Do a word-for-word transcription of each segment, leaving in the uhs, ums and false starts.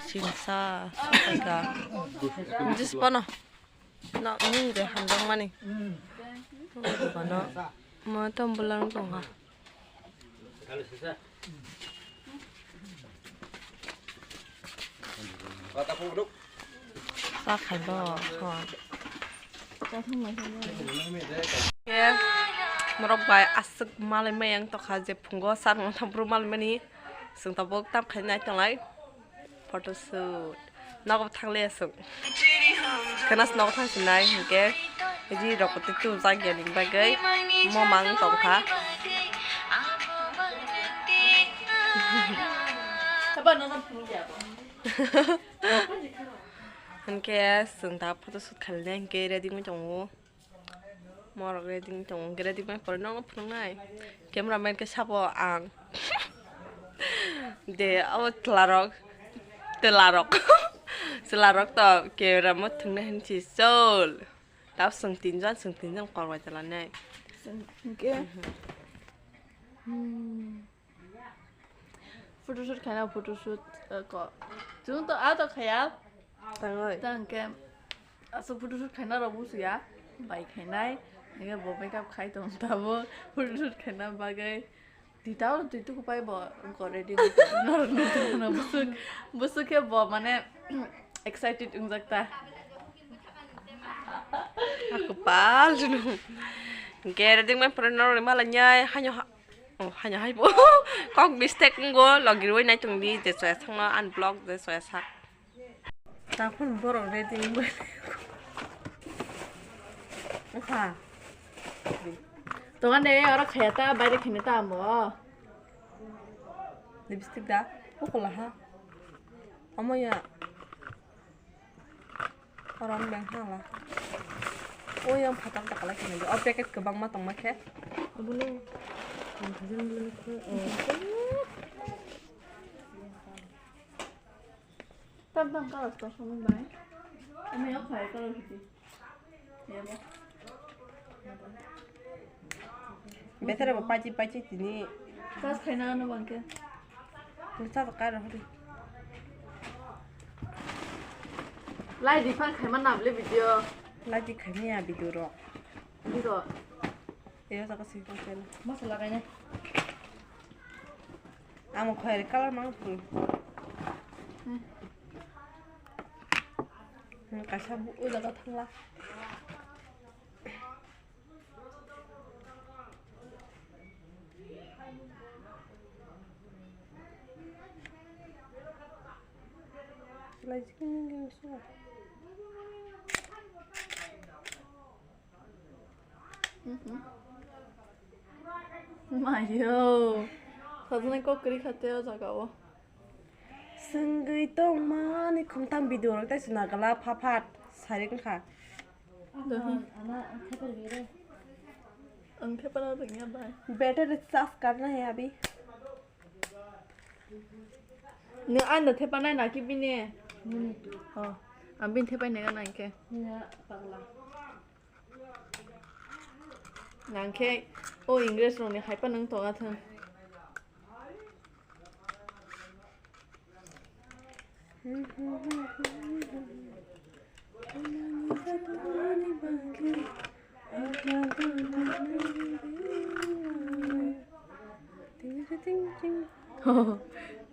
Chingsa, sakaika. Jis pano. Na, nung de hamjak mani. Bano. Ma tam bulang tong ha. Sa khai bo, ho. Ke, morok bai aswk malai maya wng tokha je phungo sak wng thampru malai mani. Chwng tabuk tam khai nai tonglai. Photoshoot. Nogo thangle aswk. Khena se nogo thang sinai hinkhe. Ri rok tei tu jak ya ni bagwi. Mo mang tong kha. Hinkhe chwng da photoshoot khainai hinkhe ready wngwi tongo. Morok ready wngwi tongo, hinkhe ready wngwi pore nono phunuknai. Cameraman khe sabo ang. De, abo twlarok, twlarok. Twlarok to camera mo thwngnai hinwi si chol. Tabo chwng tinjon, chwng tinjon kok bai twlanai. Chwng hinkhe, hmm. Photoshoot khaina photoshoot, eh, ko. Chwng to a to khaya. Tangoi. Tang ke. Aso photoshoot khaina rok busuya. Bai khainai. Nge bo makeup khai tong tabo. Photoshoot khaina bagwi. Titao twi tuku pai bo. Ko ready. Nor nor busuk. Busuk ke bo mane excited wngjak ta. Aku pal junu. Ke ready mai pura nor mala nyai hanyo ha. Oh, hanya hai bo. Kok mistake ngo, logi roi nai tong di, je soya sangno unblock, je soya sak. Takhon borok ready wngwi. Oha. Tongan de, oro khaya ta, baire khini ta amo. Lipstick da, ukula ha. Amo ya. Orom beng hala. O yang phatar ta kalai kene. O packet kwbangma tongma khe. Obono. Tam tam color to somoi bai. Ami o phai color hiti. Yabo. Betere bo pachi pachi tini. Kas khaina ano bangke. Tini sa ka ro hori. Lai di fan khaima nable video. Lai di khaima ya video ro. Video. Yo sa ka sing kong chela. Masala kaine. Amo khoyari color mang pul. Hmm. Hmm, kaisa bu o jaga thangla. Mayo. Sajani kok kri khate o jaga o. Sengwi tongmani khumthang video rok tei chwla gala pha phat sarik wngkha. Dohi. Ang thepa rwngya bai. Battery charge karna hai abhi. Nwng ano thepa nai na ki bini. Oh, ang bini thepai nai na ke. Nang khe o English rokni hai phano wng tongna thung.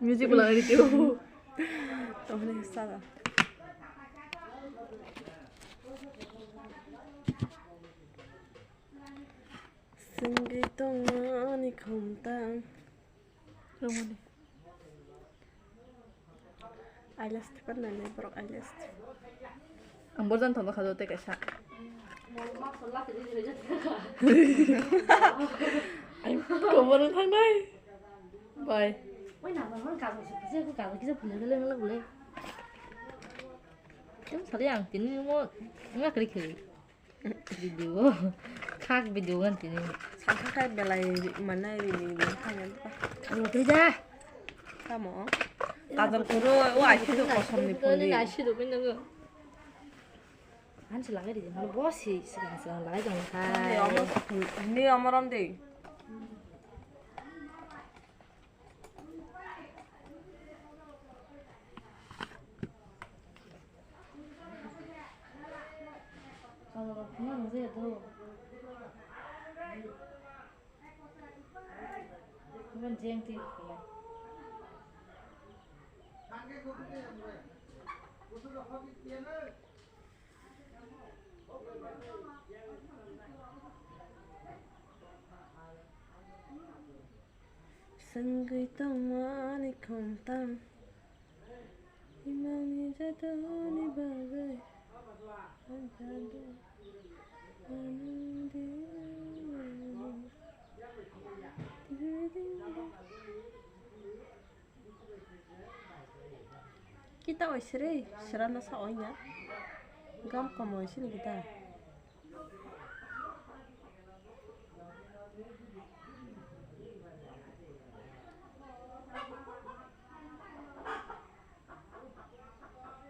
Music bo lagai di tio. Tongmani sala. Sengwi tongmani khumthang. Romani. Eyelash tepan nai borok eyelash. Ang borjan thangna khajo tei kaisa. Ang koborok thangnai. Bai. Oi na, na, na, gajol se kisa, gajol kisa phulai phulai, phulai phulai. Yang sari ang tini mo ngak ri kiri. Video. Khak video kan tini. Sangkha khai belai manai rini ni khayan pa. Ang tui ja. Tamo. Kajol kuro o aisi do kosom ni puli. Aisi do pin do. Hansi lagai di, mana bosi sekarang sekarang lagai dong ha. Ni omorom de. Swngwi tongmani khongtam, imangni jatoni bagwi ang kha do ano de. Kita oi sere, sera na sa oi na. Gam kom oi sini kita.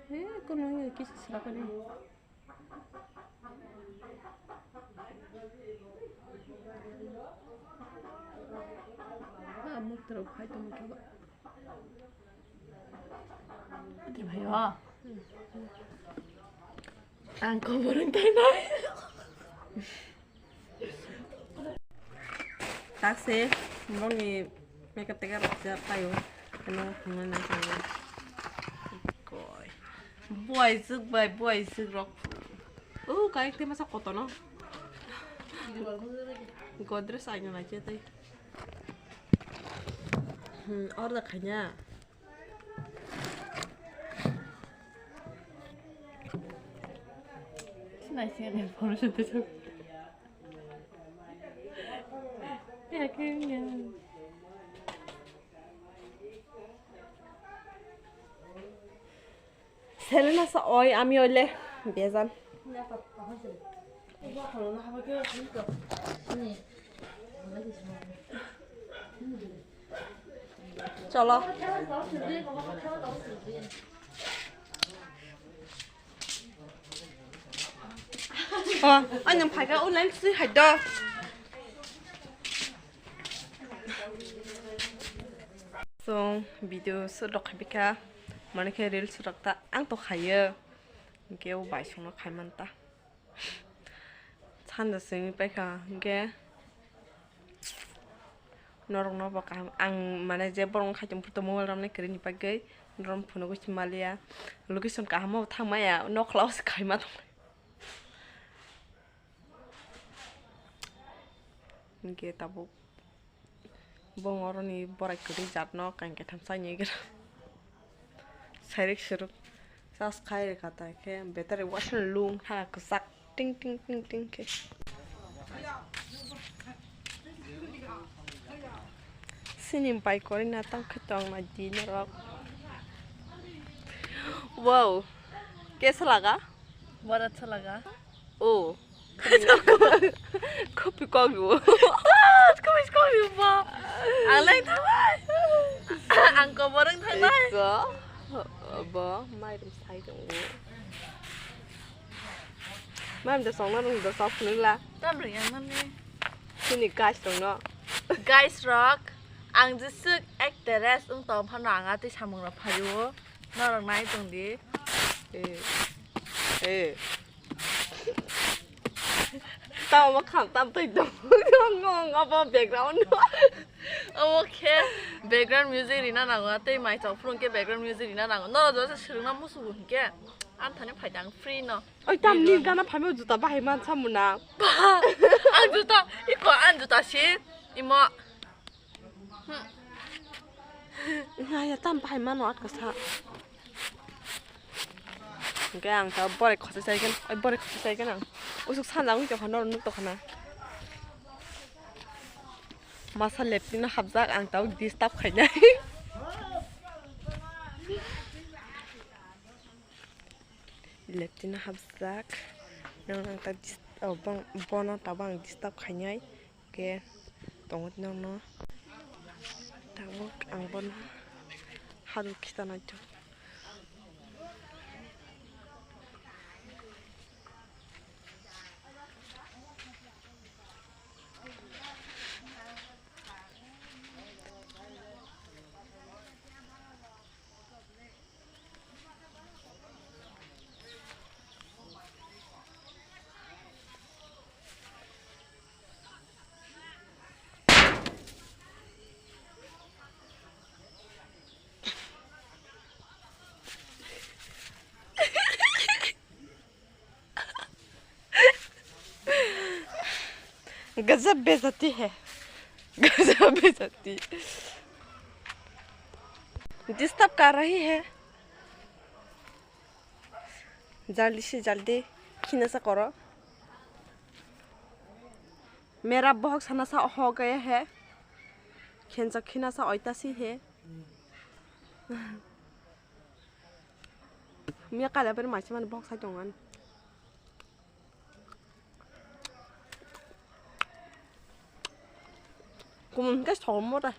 He, kono ya kisi sera kani. Ah, mutrok hai tongwi khe ba. Atri bhai, oh. Ang kobor wng thangnai. Taksi, bongni makeup teka rok ja payo. Ano hwnna nang koi. Buai juk bai, buai juk rok. Oh, kaik te masa kotono. Godrej aina nai je tai. Hmm, order khaina. Sinai sinai phone se te. Ya ke ya. Selena sa oi, ami oile bejan. Cholo. Oh, ani phaikha online swi hai do. Chwng video shoot rok khaibikha, mane khe reels rok ta ang to khaiyo, hinkhe o bai songno khaiman ta. Sanja simi paikha hinkhe norokno bo kaham, ang mane je borokno khaitong phuru mobile romani kwrwini bagwi norok phunugwi maliya, location kaham o thangmaya, nokla o se khaima tong. Hinkhe tabuk bong oroni borai kwrwi jatno kain kaitham saini gra. Sairik siruk charge khai rwkha ta khe battery wasing lung ha kwchak ting ting ting ting khe. Sini bai kwrwi na tang khe tong nai di norok. Wow, kaisa laga? Boro chwla ga. Oh. Kopi kok yo. Kopi kok yo ba. Ang lai thangnai. Ang koborong thangnai. Eko. Bo mairum sai tongo. Mairum da songna rung da sok phunung la. Tam ring ang mani. Sini guys tongno. Guys rok, ang jesuk actress wng tong phano ang atwi samung rok phaio. Norok nai tong di. Eh. Eh. Tamo kham tam twi tong. Ngong abo background. Abo khe background music rina nango, tei mai chok phuru khe background music rina nango. Norok jora se swrwngna musugo hinkhe, ang thani phai tang free no. Oi, tam ni gana phaima juta bahai man samuna. Ang juta, iko ang juta si, imo. Naya tam bahai mano atka sa. Hingke ang ta borek khosai sai khe, ai borek khosai sai khe ang. Usuk sanja wng tokha norok nuk tokha na. Masa leptino hapjak ang ta disturb khainai. Leptino hapjak. Nang ang ta dis-, oh, bong-, bono tabang disturb khainai. Khe tongo nokno. Tabuk ang bono haduk khita naitho. गजब बेइज्जती है। गजब बेइज्जती। डिस्टर्ब कर रही है। जल्दी से जल्दी खीना सा करो। मेरा बहुत सना सा हो गया है। खेन सा खीना सा ओइता सी है। Miya kaila bari maisa mani bok sai tongo ani. Kumun hwnkhe sogmo ta.